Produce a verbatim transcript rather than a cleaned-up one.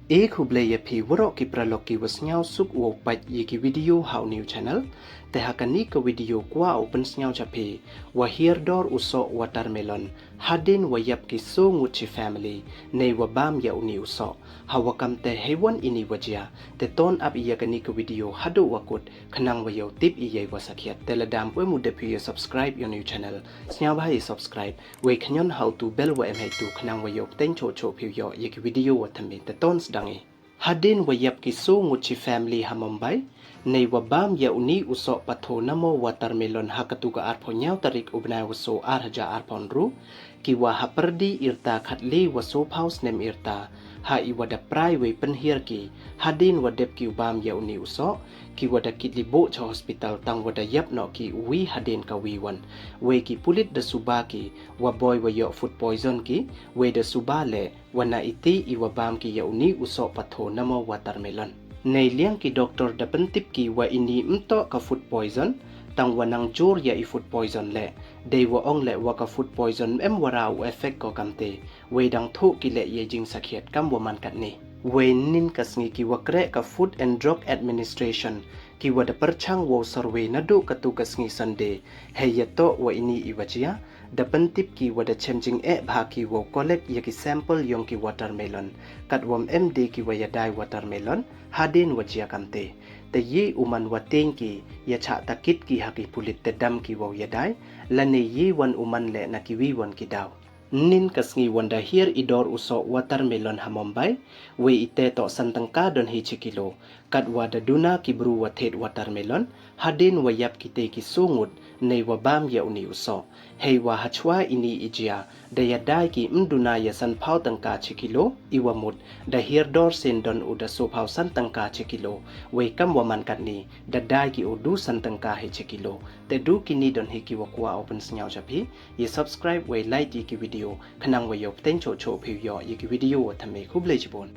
E khublei ya phi waroh ki paralok ki wa sngewsuk wow pait ya ki video ha u new channel. Te ha kani ka video kwah u pynsngew cha phi, wa hiar dor u soh watermelon hadien wa yap ki soo ngut chi family, nei wa bam ya uni u soh. Ha wa kam te heiwon ini wa jia, te ton ap ya kani ka video haduh wa kut khnang wa yow tip i ya i wa sakhiat. Te lada ym pu em u dep phi ya subscribe ya u new channel, sngewbha ya subscribe, wei khñion ha u tu bell wa em hei tu khnang wa yow pteng choh choh phi u yoh ya ki video wa thymme. Te ton sdang i. Hadien wa yap ki soo ngut chi family ha Mumbai, nei wa bam ya uni u soh patho namo watermelon ha katu ka arphaw ñiaw tarik u bnai wa soo ar hajar arphaw ynru, ki wa ha pyrdi irta khatle wa soophaw snem irta, ha i wa da prai wei pynhiar ki, hadien wa dep ki u bam ya uni u soh, ki wa da kit liboh cha hospital tang wa da yap noh ki u wi hadien ka wi wan. Wei ki pulit da suba ki, wa boi wa yoh food poison ki, wei da suba le, wa na iti i wa bam ki ya uni u soh patho namo watermelon. Nei liang ki doctor da pyntip ki wa ini ym toh ka food poison, tang wa nang jur ya i food poison le, dei wa ong le wa ka food poison ym em wa ra u effect ko kamte, wei dang thoh ki le ya i jingsakhiat kam wa man katni. Wei nin ka sngi ki wa kreh ka Food and Drug Administration, ki wa da pyrchang wow survey naduh katu ka sngi Sunday, hei ya toh wa ini i wa jia, da pyntip ki wa da chem jingeh bha ki wow collect ya ki sample yong ki watermelon, kat wa ym em de ki wa yadai watermelon hadien wa jia kamte. Te ye u man wa tieng ki, ya chah takit ki ha ki pulit te dam ki wow yadai, lane ye wan u man le na ki wi wan ki daw. Nin ka sngi wan da hiar i dor u soh watermelon ha Mumbai, wei i te toh san tyngka don hi chi kilo, kat wa da duna ki bru wa thied watermelon, hadien wa yap ki te ki soo ngut, nei wa bam ya uni u soh. Hei wa hachwa ini i jia, da yadai ki ym duna ya sanphaw tyngka chi kilo, i wa mut, da hiar dor sien don u da soophaw san tyngka chi kilo, wei kam wa man katni, da dai ki u du san tyngka hi chi kilo. Te du kini don hi ki wa kwah u pynsngew cha phi, ya subscribe wei like ya ki video, khnang wa yow pteng choh choh phi u yoh ya ki video wa thymme. Khublei chibun.